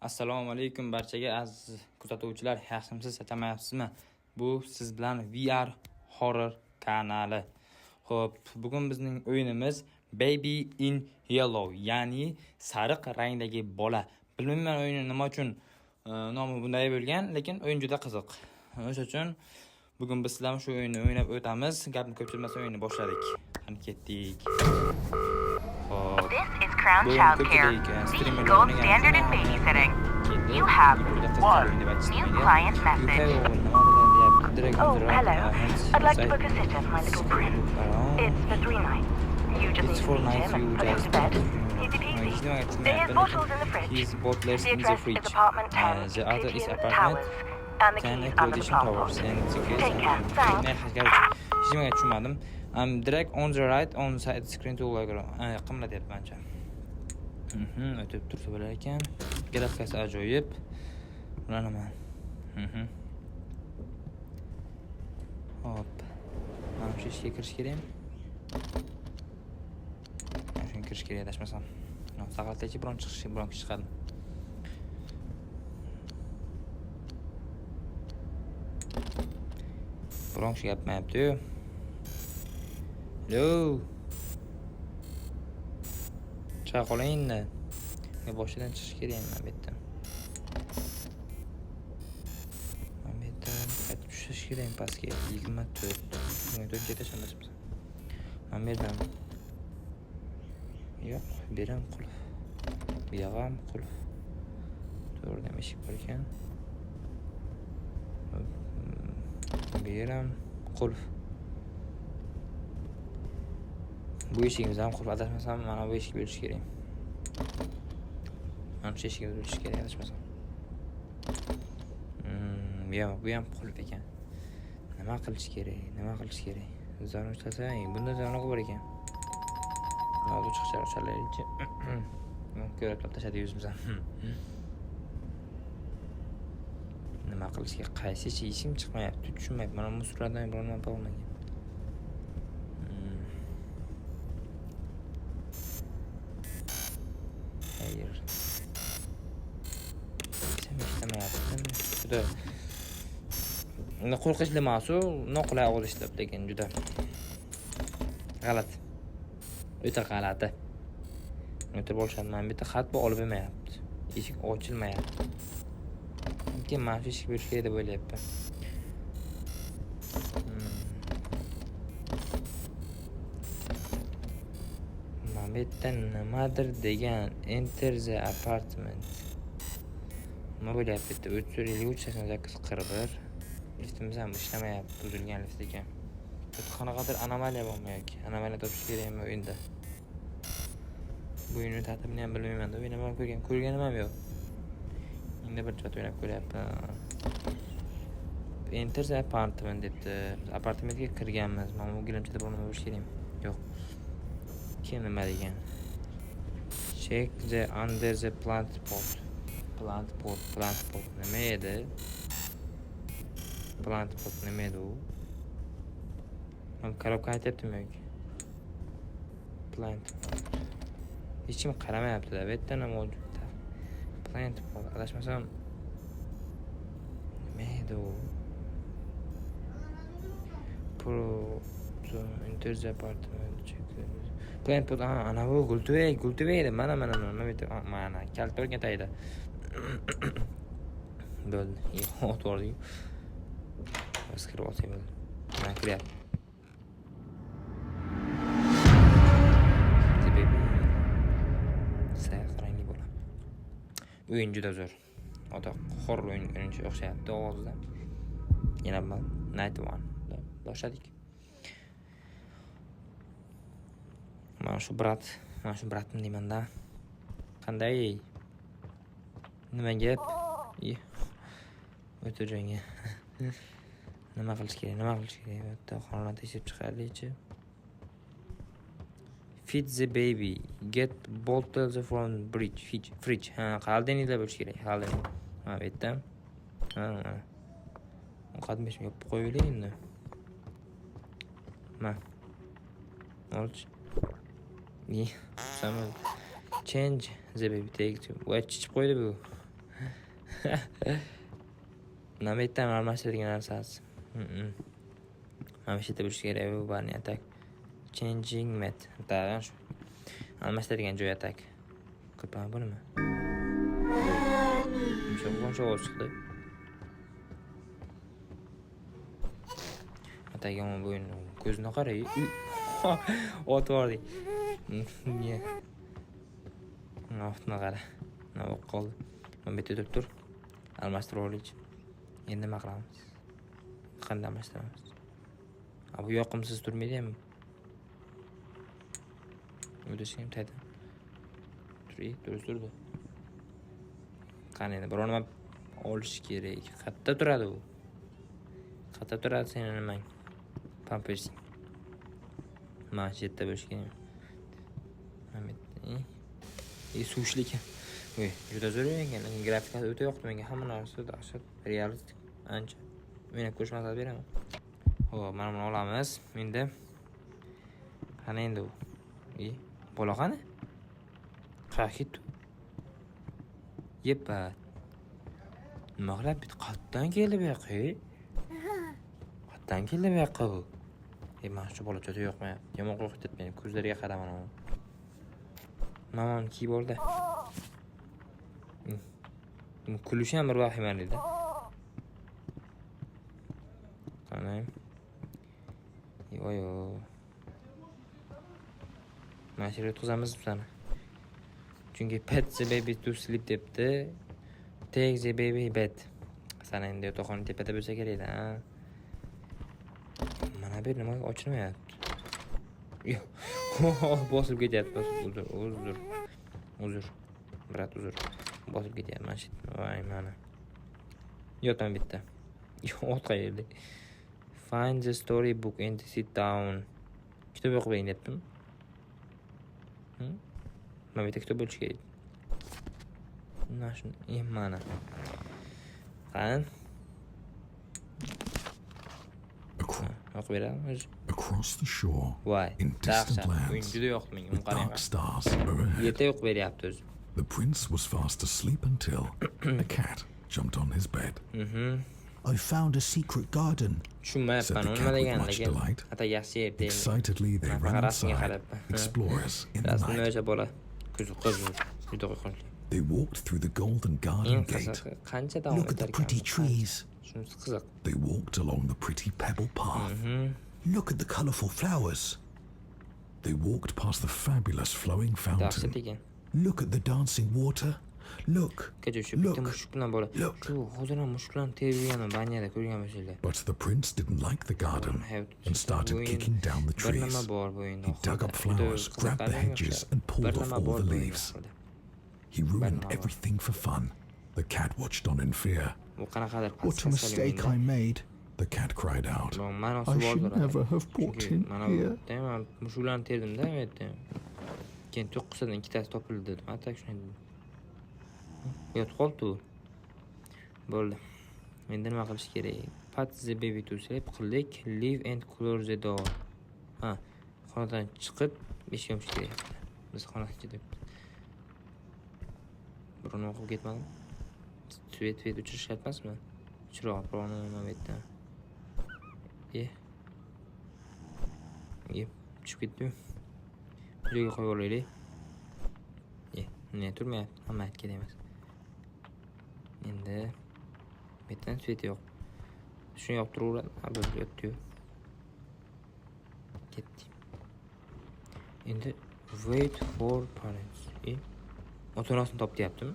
Assalomu alaykum barchaga, aziz kuzatuvchilar, yaxshimisiz, charchamayapsizmi? Bu siz bilan VR Horror kanali. Xo'p, bugun bizning o'yinimiz Baby in Yellow, ya'ni sariq rangdagi bola. Bilmayman, o'yinni nima uchun nomi bunday bo'lgan, lekin o'yin juda qiziq. O'sha uchun bugun biz sizlar bilan shu o'yinni o'ynab o'tamiz. Gapni ko'p cho'zmasdan o'yinni boshladik. Qani, ketdik. Xo'p. This is Crown Bugun Childcare, ko'pchilik the streamerlar gold o'ynagan standard in babysitting. You have one new client message. Oh, hello. I'd like to book a sitter for my little prince. It's for 3 nights. You just It's need to four feed nights, him and you put him just to bed. Easy peasy. His His bottle's in the fridge. His bottles The in the address fridge. is apartment 10, The other is Euclidean apartment Towers, and the 10 keys under the Euclidean plant Towers pot. And the keys. Take care. Thanks. Hech nimaga tushunmadim. Drag on the right on side screen to logo. Qimlatyapti mancha. O'tib tursa bo'lar ekan. Grafikasi ajoyib. Bular nima? Hop. Mana shu ishga kirish kerakmi? Mana shunga kirish kerak, adashmasam. Saqlataychi, biron chiqish, biron kishi chiqadi. Biron kishi gapmayapti-yu. Hello. Chiqa qoling endi. Yo, boshidan chiqish kerak mana bu yerdan. Mana bu yerdan qaytib tushish kerak pastga. 24. 24 etash, adashmasam. Mana bu yerdan. Yo'q, bu yer ham qulf. Bu yog'i ham qulf. To'g'rida ham eshik bor ekan. Bu yer ham qulf. Bu eshigimiz ham qulf, adashmasam mana bu eshik bo'lishi kerak. Mana shu eshigimiz bo'lishi kerak, adashmasam. Bu ham qulf ekan. Nima qilish kerak? Nima qilish kerak? Zvonok chalsa, bunda zvonok bor ekan. Hozir chiqishar chalaylikchi. Ko'rib tashladi yuzimizdan. Nima qilish kerak? Qaysi eshik, hech kim chiqmayapti, tushunmayapman. Mana musullardan biron nima topolmagan. Xayr. Hech ham ishlamayapti. Juda qo'rqinchli emas u, noqulay ovoz ishlab, lekin juda g'alati. O'ta g'alati. O'tirib olishadi. Mana bu yerda xat bu olib bermayapti. Eshik ochilmayapti. Keyin mana shu eshik bo'lishi kerak deb o'ylayapman. Mana bu yerda nimadir degan, enter the apartment. Nima bo'lyapti bu yerda? 34 53 88 41. Liftimiz ham ishlamayapti, buzilgan lift ekan. Bu yerda qanaqadir anomaliya bormi yoki? Anomaliya topish kerakmi o'yinda? Bu o'yinni tartibini ham bilmayman-da, o'ynab ham ko'rgan, ko'rganim ham yo'q. Endi bir chat o'ynab ko'ryapman. Enter the apartment debdi. Biz apartamentga kirganmiz. Mana bu gilamchada bir nima bo'lishi kerakmi? Yo'q. Keyin nima degan? Check the under the plant pot. Plant pot, plant pot nima edi? Plant pot nima edi u? Mana korobkani aytyaptimi yoki? Plant pot. Hech kim qaramayapti-da, bu yerda nima mavjud? Plant pot, adashmasam nima edi u? Pro enter the apartment, check the plant pot, ha, ana bu gultuvak, gultuvak edi. Mana, mana, mana, mana bu yerda, mana, kalit bor ekan tagida. Bo'ldi. Otib yubordik. Bas, kirib olsak bo'ldi. Mana kiryapti. The baby. Sariq rangli bola. O'yin juda zo'r. Ota horror o'yinga o'xshayapti ovozidan. Yana bir Night 1 boshladik. Mana shu brat, mana shu bratim deyman-da. Qanday? Nima gap? O'tir joyga. Nima qilish kerak? Nima qilish kerak? Bu yerda xonani tekshirib chiqaylikchi. Feed the baby. Get bottles from bridge. Fridge. Fridge. Ha, холодильникda bo'lishi kerak. Холодильник. Mana bu yerda. Ha, mana. Ovqat beshim yopib qo'yaylik endi. Ma. Olch. Change the baby, take to. Voy, chichib qo'ydi bu. Nima yerdan almashtiradigan narsasi? Mana shu yerda bo'lishi kerak bu barni atak. Changing mat. Da, shu. Almashtiradigan joy atak. Qilpan bu nima? Yumshoq qo'nchoq ovoz chiqdi. Atak yomon bu o'yin. Ko'zini qara. Ot yubordik. Nima qara. Nima bo'lib qoldi? Mana bu yerda turib tur. Almashtirib olaylik. Endi nima qilamiz? Qanday almashtiramiz? A bu yoqimsiz turmaydi ham. O'tishga ham taydan. Turing, durust turdi. Qani endi biror nima olish kerak. Qayerda turadi u? Qayerda turadi seni nimang? Pampersing. Mana shu yerda bo'lishi kerak. Mana bu yerda. Suv ishli ekan. Voy, juda zo'r ekan. Lekin grafikasi o'ta yoqdi menga. Hamma narsa dahshat, realistik ancha. O'ynab ko'rish maslahat beraman. Xo'p, mana buni olamiz. Endi qani endi u? Bola qani? Qayerga ketdi? Yepa. Nima qilyapti? Qayerdan keldi bu yoqqa? Qayerdan keldi bu yoqqa bu? Mana shu bola juda yoqmayapti. Yomon qo'rqityapti meni. Ko'zlariga qara mana. Mana kiyib oldi. Kulishi ham bir vahimali-da. Qani. Voy-yo. Mana shu yerga o'tkazamiz bizani. Chunki pet the baby to sleep debdi. Take the baby bed. Sana endi yotoqxona tepada bo'lsa kerak-da, ha? Mana bu nima ochilmayapti? Yo'q. Bosib ketyapti, bosib. Uzr, uzr. Uzr. Brat, uzr. Bosib ketyapti mana shu. Voy, mana. Yotaman bitta. Ot qayerda? Find the storybook and sit down. Kitob o'qib bering deyaptimi? Mana bu yerda kitob bo'lishi kerak. Mana shuni, mana. Qani? O'qib beradimi o'zi? Across the shore, Voy, in distant dahshat. O'yin lands, juda yoqdi menga, uni with qarang. dark stars overhead, Yerda o'qib beryapti o'zi. the prince was fast asleep until a cat jumped on his bed. I found a secret garden. Tushunmayapman Said the uni cat nima with degan, much lekin delight. ata yaxshi yerda endi. Excitedly, they Bunaqa ran rasmga inside, qarab. explorers in the Rasmni night. o'sha bola ko'zi qiziq, juda qo'rqinchli. They walked through the golden garden Eng gate. qizig'i qancha davom Look at the etar ekan pretty bu? trees. Shunisi qiziq. They walked along the pretty pebble path. Look at the colourful flowers. They walked past the fabulous flowing Dahshat fountain. ekan. Look at the dancing water. Look. Kecha shu bitta Look. mushuk bilan bola. Look. Shu hozir ham mushuk bilan terib yurganman banyada ko'rgan bo'lsanglar. But the prince didn't like the garden Hayot and started bu o'yin kicking down the bir nima trees. bor bu o'yinda He dug up oxirida. Juda flowers, grabbed the qiziqarli hedges, o'xshaydi. and pulled Bir off nima all bor the bu o'yinda leaves. oxirida. He ruined nima bor. everything for fun. The cat watched on in fear. Bu qanaqadir What a podskazkali mistake o'yinda. I made. The cat cried out. Biroq ma'nosi I bor should bo'ladi. never have brought Chunki him mana bu here. yerda man mushuklarni terdimda bu yerda. Keyin to'qqiztadan ikkitasi topildi dedim. Atak shunday dedim. Yotib qolibdi u. Bo'ldi. Endi nima qilish kerak? Pat the baby to sleep qildik. Leave and close the door. Ha, xonadan chiqib eshik yopish kerak. Biz xona ichida. Birovni o'qib ketmadim. Svet o'chirish shart emasmi? Chiroq birovni nima bu yerda. Tushib ketdi-yu. Joyga qo'yib olaylik. Ne turmayapti? Hamma kerak emas. Endi bu yerdan svet yo'q. Shuni yoqib turaveradi. Ha, bo'ldi, yotdi-yu. Ketdik. Endi wait for parents. Ota-onasini top deyaptimi?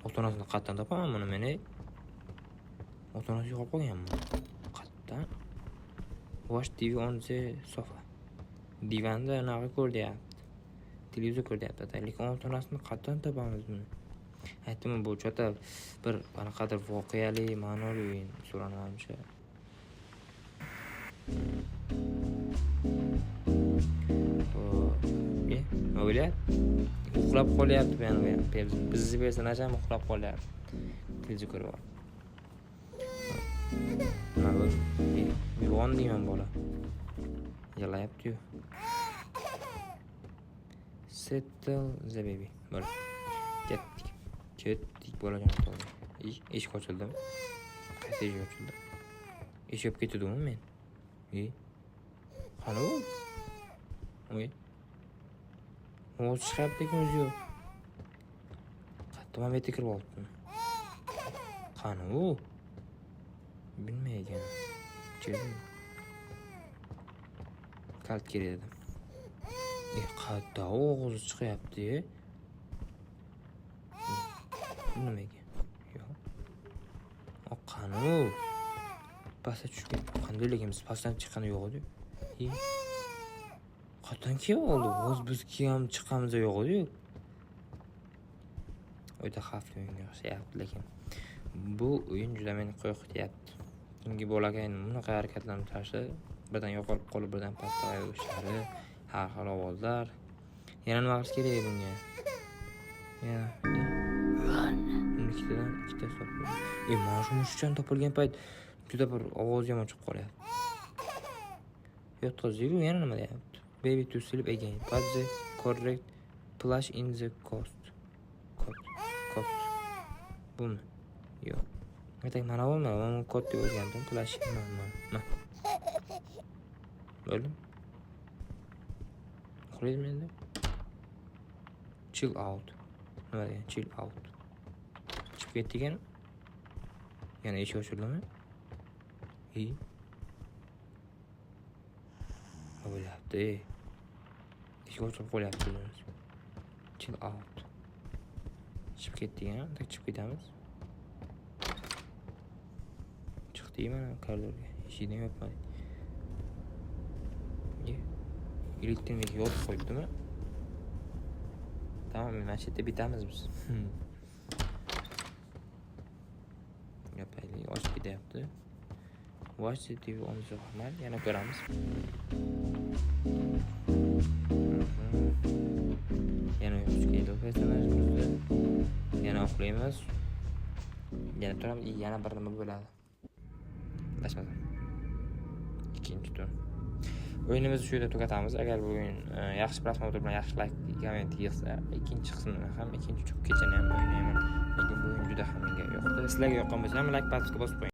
Ota-onasini qayerdan topaman buni men? Ota-onasi yo'qolib qolganmi? Qayerdan? Watch TV on the sofa. Divanda anaqa ko'r deyapti. Televizor ko'r deyapti. Lekin ota-onasini qayerdan topamiz buni? Aytdim, bu chota bir qanaqadir voqeali, ma'noli o'yin so'ranmanimcha. Nima bo'lyapti? Uxlab qolyapti bu ham, bu ham. Bizni personaj ham uxlab qolyapti. Televizor ko'rib olib. Nima bu? Uyg'on deyman bola. Yig'layapti-yu. Settle the baby. Bo'ldi. Ketdik. Ketdik bolajon. Eshik ochildimi? Qaysi eshik ochildi? Eshik olib ketdimi men? E? Qani u? Oy. Ovoz chiqyapti, lekin o'zi yo'q. Qayerda, mana bu yerga kirib olibdimi? Qani u? Bilmaygan. Kalit kerak edi. E, qayerda u ovozi chiqyapti? Bu nima ekan? Yo'q. O, qani u? Pastga tushib ketdi. Qanday, lekin biz pastdan chiqqani yo'q edi. E. Qayerdan kelib oldi? Hozir biz ham chiqqanimiz yo'q edi. O'ta xavfli o'yinga o'xshayapti, lekin bu o'yin juda meni qo'rqityapti. Chunki bolakayni bunaqa harakatlarni tashlab, birdan yo'qolib qolib, birdan pastga urishlari, har xil ovozlar. Yana nima qilish kerak bunga? Yana ikkitadan ikkitasi topildi. E, mana shu mushukchani topilgan payt juda bir ovoz yomon chiqib qolyapti. Yotqizdik, yana nima deyapti? Baby to sleep again. Put the correct plush in the cot. Cot. Cot. Bumi? Yo'q. Aytak, mana bumi? Mana cot deb o'rgandim. Plush. Mana, mana. Mana. Bo'ldimi? Uxlaydimi endi? Chill out. Nima degan? Chill out. Chiqib ketdi ekan. Yana eshik ochildimi? I. Nima bo'lyapti? Ey? Eshik ochilib qo'yapti o'zimiz. Chill out. Chiqib ketdik, a? Так, chiqib ketamiz. Chiqdik mana koridorga. Eshikni ham yopmadik. E, elektrnik yopib qo'yibdimi? Tamam, mana shu yerda bitamiz biz. Yopaylik, ochib ketyapti. Watch the TV on the Rahman. Yana ko'ramiz. Yana uyqusi keldi personajimizni. Yana uxlaymiz. Yana turamiz, yana bir nima bo'ladi. Adashmasam. Ikkinchi tun. O'yinimizni shu yerda tugatamiz. Agar bu o'yin yaxshi просмотр bilan yaxshi like, komment yig'sa, ikkinchi qismini ham, ikkinchi kechani ham o'ynayman. Lekin bu o'yin juda ham menga yoqdi. Sizlarga yoqqan bo'lsa ham like, подписка bosib qo'ying.